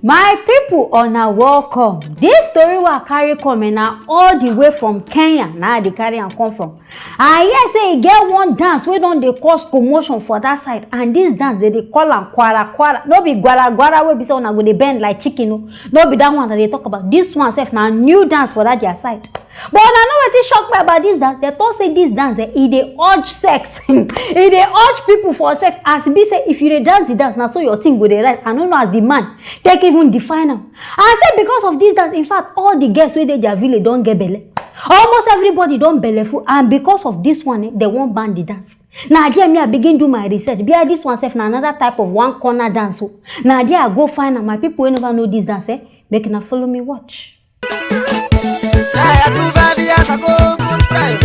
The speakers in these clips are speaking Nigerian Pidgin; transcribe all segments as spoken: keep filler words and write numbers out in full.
My people, una welcome. This story wey I carry come, eh, na all the way from Kenya na I dey carry am come from. I hear say e get one dance wey don dey cause commotion for that side, and this dance dem dey call am kwara kwara. No be gwara gwara wey be say una go dey bend like chicken o. No be that one I dey talk about. This one sef na new dance for that their side. But una know wetin shock me about this dance? Dem talk say this dance, eh, e dey urge sex. E dey urge people for sex. As e be say if you dey dance the dance, na so your thing go dey rise. I no know as the man take even define am. I say because of this dance, in fact, all the girls wey dey their village don get belle. Almost everybody don belleful, and because of this one, eh, dem wan ban the dance. Na there me I begin do my research. Be like this one sef na another type of one corner dance o. Na there I go find am. My people wey never know this dance, eh, make una follow me watch. I had two five years ago, good time.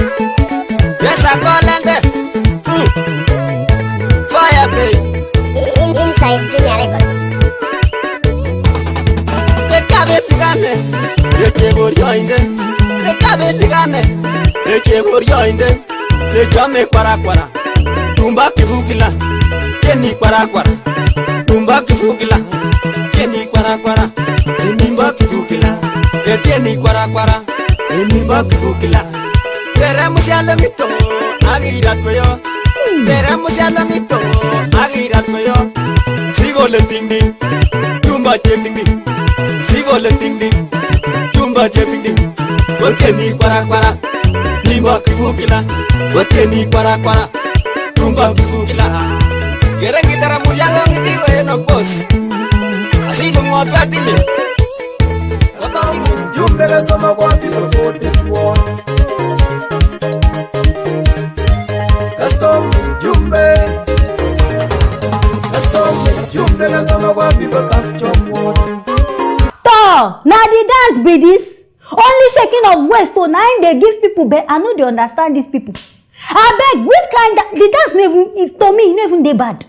Yes, I call them there. Mm. Fire play. In- inside Junior Records. Ekabe tigane, eke borioinde. Ekabe tigane, eke borioinde. Echame kwara kwara. Tumba kivukila, keni kwara kwara. Tumba kivukila, keni kwara kwara. Enimba kivukila, keni kwara kwara. Enimba kivukila. Tere musialo ngito, agirat meyo. Tere musialo ngito, agirat meyo. Sigo le ting ding, tumba che ting ding. Sigo le ting ding, tumba che ting ding. Keni kwara kwara. Nimba kivukila, keni kwara kwara. Tumba kivukila. Yere gitara mujalo ngiti go eno boss. Así como tú a ti. Jumbe kasoma kwa people for this world. Kasoma jumbe. Kasoma jumbe kasoma kwa people capture world. To, na the dance be this. Only shaking of waist, so na im dey give people be. I no dey understand these people. Abeg, which kind da- the dance no even, if to me, e no even dey bad.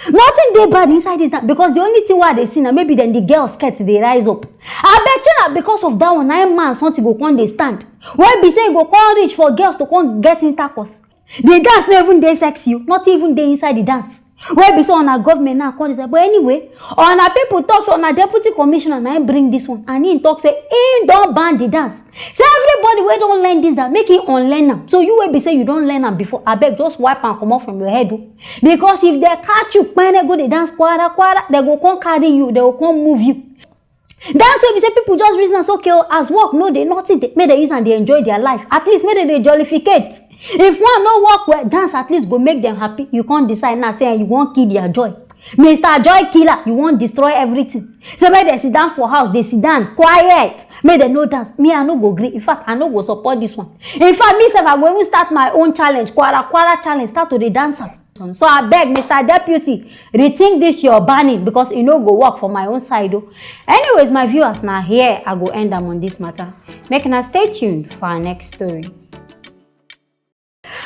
Nothing dey bad inside this dance, because the only thing wey I dey see na maybe dem the girls skirt dey rise up. Abeg, shey na because of that one na im man something go come dey stand. Wey be say e go come reach for girls to come get intercourse. The dance no even dey sexy o, not even dey inside the dance. Wey be say una government now come decide. But anyway, una people talk say una deputy commissioner na im bring this one, and im talk say im don ban the dance. Say everybody wey don learn this dance, make im unlearn am. So you wey be say you don learn am before, abeg just wipe am comot from your head o. Because if dem catch you kpene go dey dance kwara kwara, dem go come carry you, dem go come move you. That's why we say people just reason am say, okay o, as work no dey, nothing dey, make dem use am dey enjoy their life. At least make dem dey jollificate. If one no work well, dance at least go make dem happy. You come decide now say you wan kill their joy. Mister Joy Killer, you wan destroy everything. Say make dem sit down for house, dey sit down quiet, make dem no dance. Me, I no go gree. In fact, I no go support this one. In fact, me sef, I go even start my own challenge, kwara kwara challenge, start to dey dance am. So abeg, Mister Deputy, rethink this your banning, because e no go work for my own side o. Anyways, my viewers, na here I go end am on this matter. Make una stay tuned for our next story.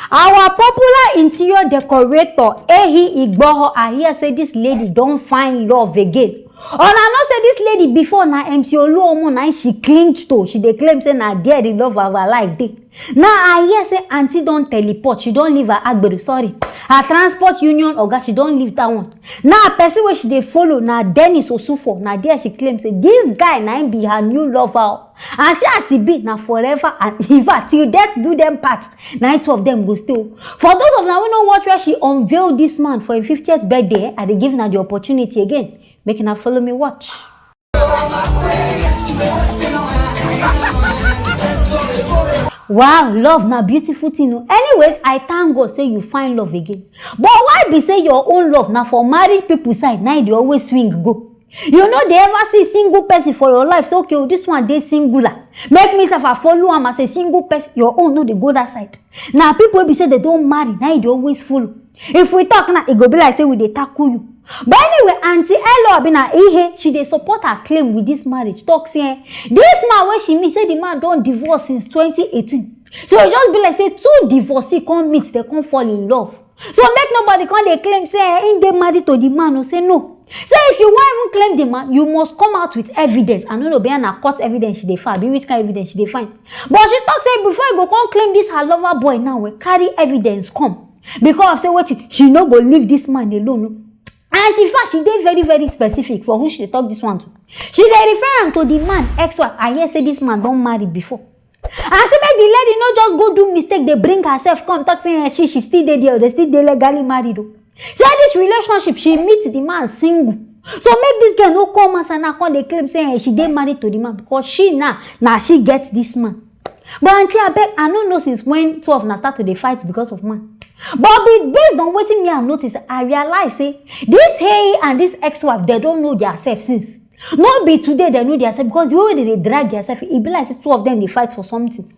Our popular interior decorator, Ehi Igboho, I hear say this lady don find love again. Una know say this lady before na M C Oluomo na she cling to. She dey claim say na there the love of her life dey. Now I hear say aunty don teleport, she don leave her agbero, sorry, her transport union oga, she don leave that one. Now person wey she dey follow na Dennis Osufo, na there she claim say this guy na him be her new lover o. And see as e be, na forever and in fact till death do them part, na two of them go stay o. For those of una wey no watch where she unveil this man for him fiftieth birthday, eh, I dey give una the opportunity again, make una follow me watch. Wow, love na beautiful thing o. Anyways, I thank God say you find love again. But why be say your own love na for married people side na e dey always swing go? You no dey ever see single person for your life say, okay o, this one dey singular. Make me sef I follow am as a single person. Your own no dey go that side. Na people wey be say dem don marry na e dey always follow. If we talk now, e go be like say we dey tackle you. But anyway, Aunty Elo Abina Ihe, she dey support her claim with this marriage. Talk say, eh, this man wey she meet, say the man don divorce since twenty eighteen. So e just be like say two divorcee come meet, dem come fall in love. So make nobody come dey claim say, eh, him dey married to the man o, say no. Say if you wan even claim the man, you must come out with evidence. I no know, be na court evidence she dey find, be which kind evidence she dey find. But she talk say before you go come claim this her lover boy now, eh, carry evidence come. Because of say wetin, she no go leave this man alone o. And in fact, she dey very, very specific for who she dey talk this one to. She dey refer am to the man ex-wife. I hear say this man don marry before. I say make the lady no just go do mistake, dey bring herself come talk say, eh, she she still dey there, they still dey legally married o. Say this relationship, she meet the man single. So make this girl no come outside now come dey claim say, eh, she dey married to the man because she now, now she gets this man. But auntie, abeg, I no know since when two of una start to dey fight because of man. But be, based on wetin me I notice, I realize say this Hey and this ex-wife, they don know their self since. No be today they know their self, because the way they dey drag their self, e be like say two of them dey fight for something.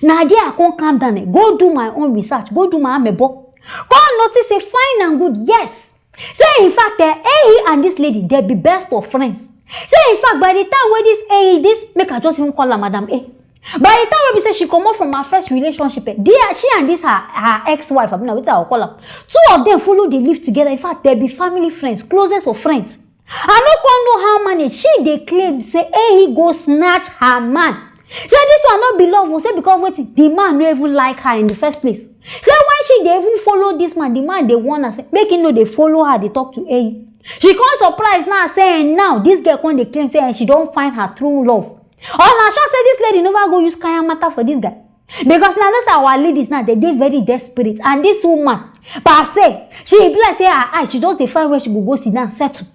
Na there I come calm down, eh, go do my own research, go do my amebo. Come notice say fine and good, yes. Say in fact, eh, Ehi and this lady, they be best of friends. Say in fact, by the time wey this Ehi, this, make I just even call her Madam A. By the time wey be say she comot from her first relationship, eh, the, she and this her, her ex-wife, I mean, wetin I go call am, two of them follow dey live together. In fact, they be family friends, closest of friends. I no come know how manage. She dey claim say Ehi go snatch her man. Say this one no be love o, say because wetin, the man no even like her in the first place. Say when she dey even follow this man, the man dey warn her say make he no dey follow her, dey talk to Ehi. She come surprise now say, eh, now this girl come dey claim say, eh, she don find her true love. Una sure say this lady never go use kaya matter for this guy? Because now that's our ladies now, they dey very desperate. And this woman, per se, she be like say her eye, she just dey find where she go go sit down, settle,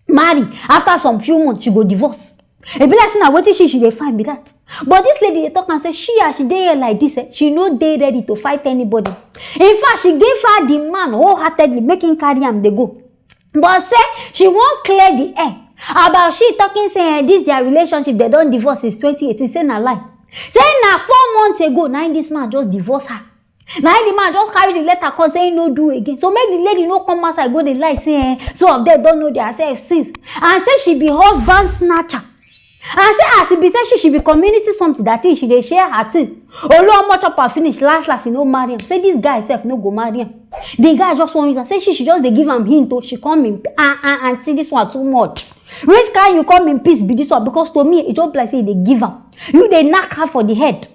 marry. After some few months, she go divorce. E be like say na wetin she, she dey find be that. But this lady dey talk and say she, as she dey here like this, eh, she no dey ready to fight anybody. In fact, she give her the man wholeheartedly, make him carry am dey go. But say she wan clear the air about she talking say, eh, this their relationship, they don divorce since twenty eighteen. Say na lie. Say na four months ago, na him this man just divorce her. Na him the man just carry the letter come say he no do again. So make the lady no come outside go dey lie say, eh, two of them don know their self since. And say she be husband snatcher. And say as e be say she, she be community something, that thing she dey share her thing. Oluomo chop her finish, last last, he no marry am. Say this guy sef no go marry am. The guy just wan use her. Say she, she just dey give am hint o. She come in, ah, ah, auntie, this one too much. Which kind you come in peace be this one? Because to me, e just be like say e dey give am. You dey knack her for the head.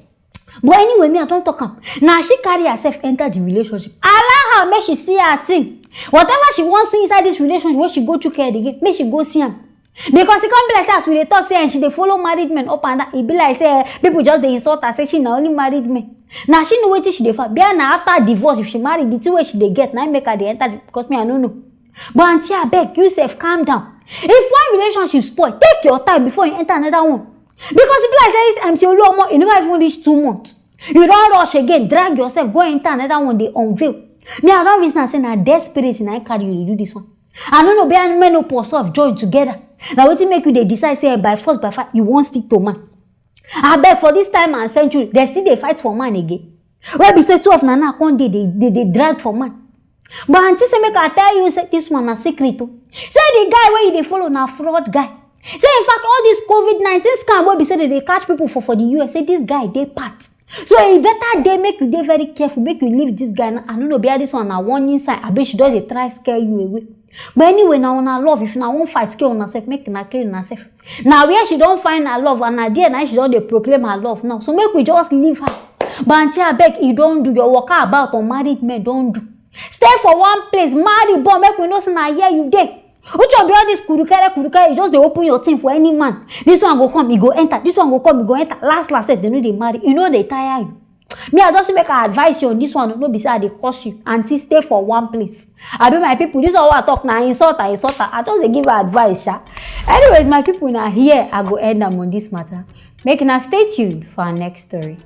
But anyway, me, I don talk am. Now she carry herself enter the relationship. Allow her make she see her thing. Whatever she wan see inside this relationship, wey she go through care again, make she go see am. Because e come be like say as we dey talk say, eh, she dey follow married men up and down. E be like say, eh, people just dey insult her, say she na only married men. Now she know wetin she dey find. Be na after divorce, if she marry, the thing wey she dey get, na im make her dey enter the, because me, I no know. But auntie, abeg, you sef calm down. If one relationship spoil, take your time before you enter another one. Because e be like say this M C Oluomo, e never even reach two months. You don rush again, drag yourself, go enter another one, dey unveil. Me, I don reason am say na desperation na carry you dey do this one. I no know, be menopause of join together. Na wetin make you dey decide say, eh, by force, by fire, you wan stick to man? Abeg, for this time and century, they still dey fight for man again? Wey be say two of una now come dey, dey, dey, dey drag for man? But auntie say make I tell you say this one na secret o. Say the guy wey you dey follow na fraud guy. Say in fact, all this covid nineteen scam wey be say they dey catch people for, for the U S, say this guy dey part. So e better dey make you dey very careful, make you leave this guy now. I no know, be this one na warning sign, abi she just dey try scare you away. But anyway, na una love. If una wan fight, kill una sef, make una kill una sef. Na where she don find her love, and na there na she don dey proclaim her love now. So make we just leave her. But auntie, abeg, e don do. Your waka about unmarried men don do. Stay for one place, marry born, make we know say na here you dey. Which of all this kurukere kurukere, you just dey open your thing for any man. This one go come, e go enter. This one go come, e go enter. Last last sef, they no dey marry. E no dey tire you? Me, I just make I advise you on this one. No be say I dey curse you. Auntie, stay for one place. Abi my people, this one wey I talk na insult, I insult her. I just dey give her advice, sha. Anyways, my people, na here I go end am on this matter. Make una stay tuned for our next story.